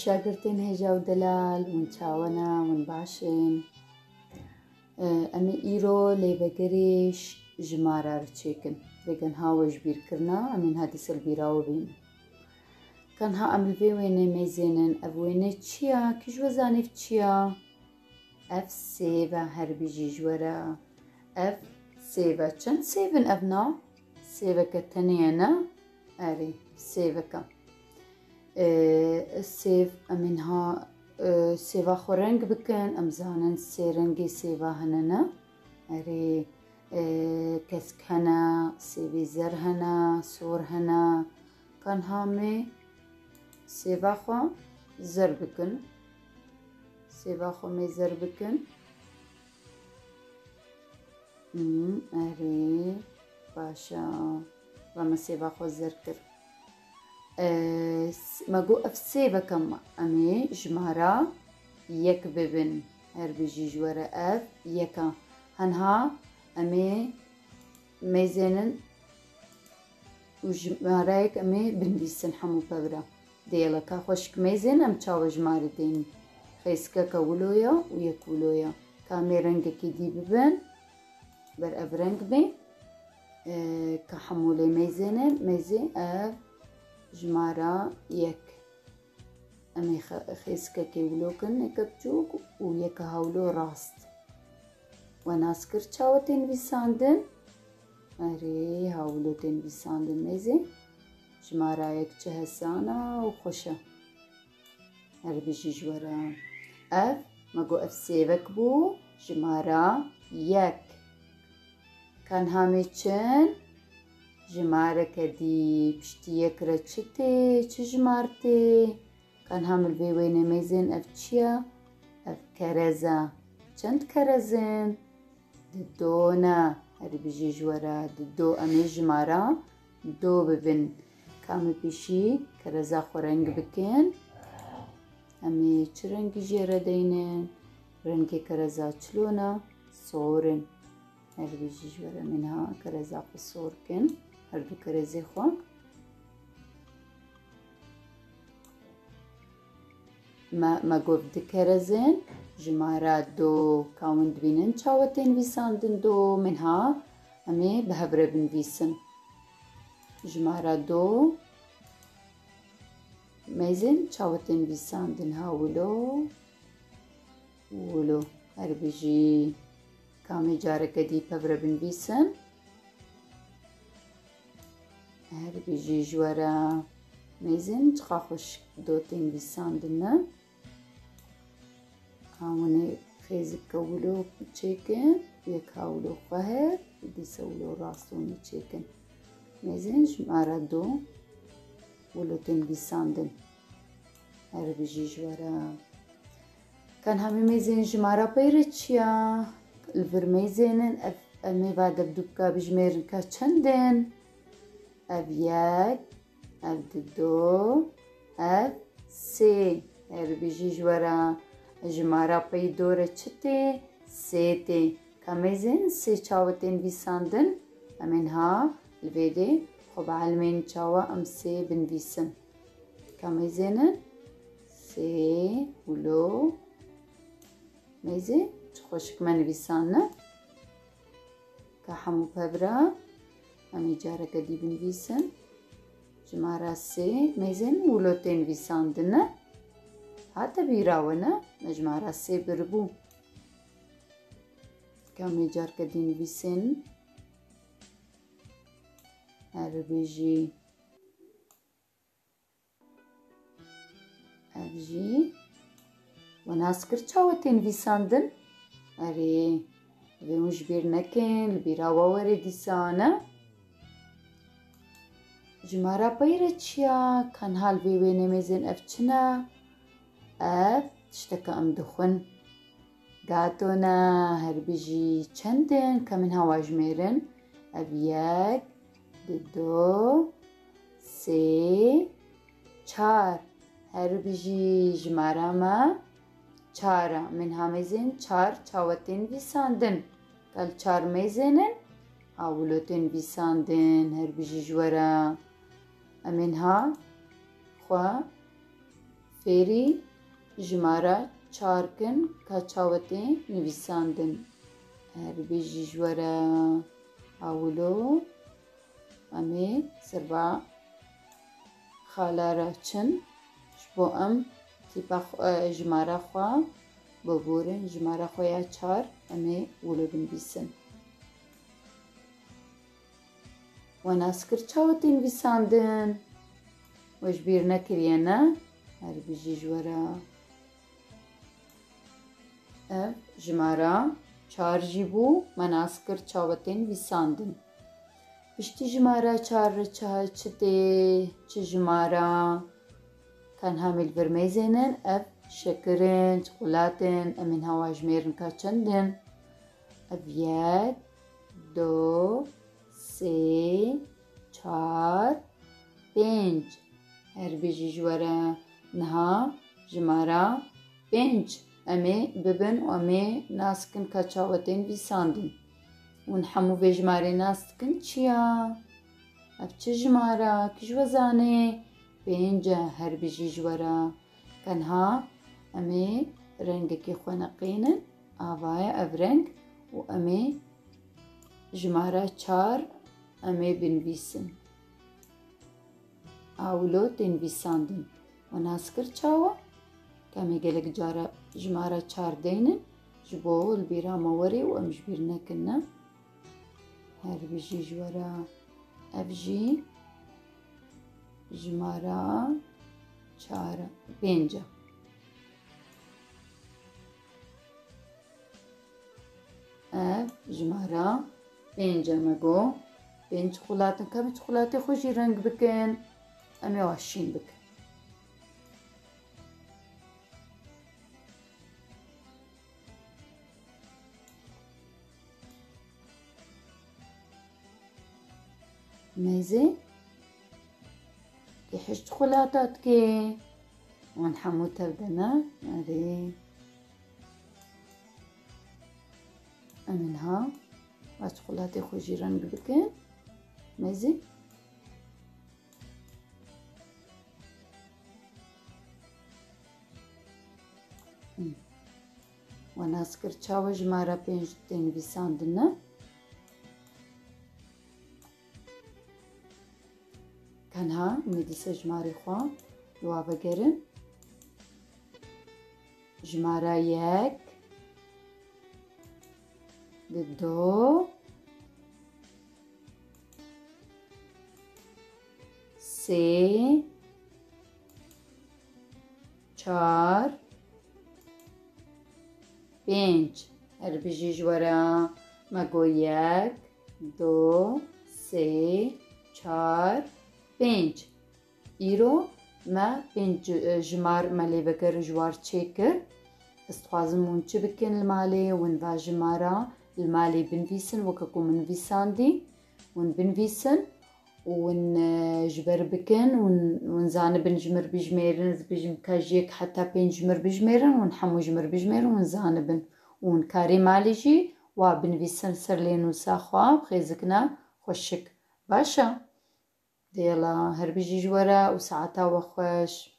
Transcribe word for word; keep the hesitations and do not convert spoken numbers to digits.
Şagirtên hêja û delal, hûn çawa ne, hûn baş in? E, em ê îro lêvegerê ş-, jimara re çêkin. Vêgen ha we ji bîr kirina, em ê niha dîsa li bîra we bînin. Ka niha em li vê wênê mêzênin, ev wêne çi ya? Kî ji we zanî ev çi ya? Ev sêv e, her bijî ji we re. Ev sêv e. Çend sêv in ev na? Sêveke tenê ye ne? Erê, sêveke. Ee, sêv, em ê niha, e, sêva xwe reng bikin. Em zanin sê rengê sêva hene ne? Erê, e, kesk hene, sêvê zer hene, sor hene. Ka niha em ê sêva xwe zer bikin. Sêva xwe em ê zer bikin. Hmm, erê, baş e. Va me sêva xwe zer kir. E, s-, me got ev sêveke me, em ê jimara yek bibin. Her bijî ji we re ev yek e. Heniha em ê mêzênin û jimareyek em ê binivîsin hemû pevra. Dêleka xweşik mêzên em çawa jimarî dênin. Xêzikeke wilo ye û yek wilo ye. Ka em ê rengekê dî bibin, ber ev reng bê, e, ka hemû lê mêzêne, mêzê ev jimara yek. Em ê xe-, xêzikekê wilo kin, yeke biçûk û yeke hawlo rast. We nas kir çawa tên nivîsandin? Erê, hawlo tên nivîsandin mêzê. Jimara yek çi hesana û xweş e. Her bijî ji we re. Ev, me got ev sêvek bû, jimara yek. Ka niha em ê çin? Jimareke dî, piştî yek re çi tê, çi jimar tê? Ka niha em li vê wênê mêzên ev çi ye? Ev kerez e. Çend kerez in? Dido ne. Her bijî ji we re dido. Em ê jimara do bibin. Ka em ê pêşî kereza xwe reng bikin. Em ê çi rengî jê re deynin? Rengê kereza çilo ne? Sor in. Her bijî ji we re em ê niha kereza xwe sor kin. Her du kerezê xwe. Me, me got du kerezên jimara do. Ka hûn dibînin çawa tê nivîsandin do? Em ê niha em ê bi hev re binivîsin. Jimara do. Mêzên çawa tê nivîsandin? Ha wilo. Wilo. Her bijî. Ka em ê careke dî pevre binivîsin. Her bijî ji we re. Mêzên çiqa xweş do tên nivîsandin ne? Ka hûn ê xêzike wilo çêkin, yek ha wilo xwe hêr, dîsa wilo rast hûn ê çêkin. Mêzên jimara do wilo tên nivîsandin. Her bijî ji we re. Ka niha em ê mêzên jimara pey re çi ya? Li vir mêzên in, ev, em ê va dev dû bika bijmêrin ka çend in? Ev yek, ev dido, ev sê. Her bijî ji we re. Jimara pey do re çi tê? Sê tê. Ka mêzên sê çawa tê nivîsandin? Em ê niha li vê dê xwe bielmên çawa em sê binivîsin. Ka mêzên in sê, wilo, mêzê çi xweşik me nivîsandine. Ka hemû pevra em ê careke dî binivîsin. Jimara sê, mêzên wilo tê nivîsandine. Hate bîra we ne? Me jimara sê biribû. Ka em ê carke dî nivîsin. Her bijî. Ev jî we nas kir çawa tê nivîsandin? Erê, divê hûn ji bîr nekin, li bîra we were dîsa ne? Jimara pey re çi ya? Ka niha li vê wênê mêzên ev çi ne? Ev tişteke em dixwin. Gato ne, her bijî. Çend in? Ka em ê niha wa jimêrin. Ev yek, dido, sê, çar. Her bijî. Jimara me çar e. Em ê niha mêzên çar çawa tên nivîsandin? Ka li çar mêzên in? Ha wilo tên nivîsandin. Her bijî ji we re. Em ê niha xwe fêrî jimara çar kin ka çawa tê nivîsandin. Her bijî ji we re. Hawilo em ê serba xala re çin. Ji bo em tîpa xwe, e, jimara xwe biborin. Jimara xwe ya çar em ê wilo binivîsin. We nas kir çawa tê nivîsandin? We ji bîr nekiriye, ne? Her bijî ji we re. Ev jimara çar jî bû, me nas kir çawa tê nivîsandin. Piştî jimara çar re çi, çi tê, çi jimara? Ka niha em ê li vir mêzênin, ev şekir in, çikolat in, em ê niha wan jimêrin ka çend in. Ev yek, du, sê, çar, pênc. Her bijî ji we re. Niha jimara pênc em ê bibin û em ê nas kin ka çawa tên vîsandin. Hûn hemû vê jimarê nas dikin çi ya? Ev çi jimara? Kî ji we zanê? Pênc e, her bijî ji we re. Ka niha em ê rengekê xwe neqînin, ava ye ev reng û em ê jimara çar em ê binivîsin. A wilo tên vîsandin. We nas kir çawa? Ka em ê gelek cara jimara çar deynin, ji bo li bîra me werê û em ji bîr nekin, ne? Her bijî ji we re. Ev jî jimara çar e, pênc e. Ev jimara pênc e, me got. Pênc çikolat in. Ka em çikolatê xwe jî reng bikin. Em ê wa şîn bikin. Mêzê. Kê hişt çikolata dikê? Wan hemû tev de ne? Erê. Em ê niha va çikolatê xwe jî reng bikin. Mêzê. Hmm. We nas kir çawa jimara pênc tê nivîsandin, ne? Ka niha em ê dîsa jimarê xwe li wa vegerin. Jimara yek, di du, sê, çar, pênc. Her bijî ji we re. Me got yek, du, sê, çar, pênc. Îro me pênc ji-, jimar me lê vekir ji war çêkir. Ez dixwazim hûn çi bikin li malê, hûn va jimara li malê binivîsin, weke ku min nivîsandî, hûn binivîsin û hûn, e, ji ber bikin, hûn, hûn zanibin ji mir bijimêrin, ez bijim ka ji yek heta pênc ji mir bijimêrin, hûn hemû ji mir bijimêrin, hûn zanibin. Û hûn karê malê jî wa binivîsin ser lênûsa xwe, bi xêzikina xweşik. Baş e? Dê yela, her bijî ji we re û saeta we xweş.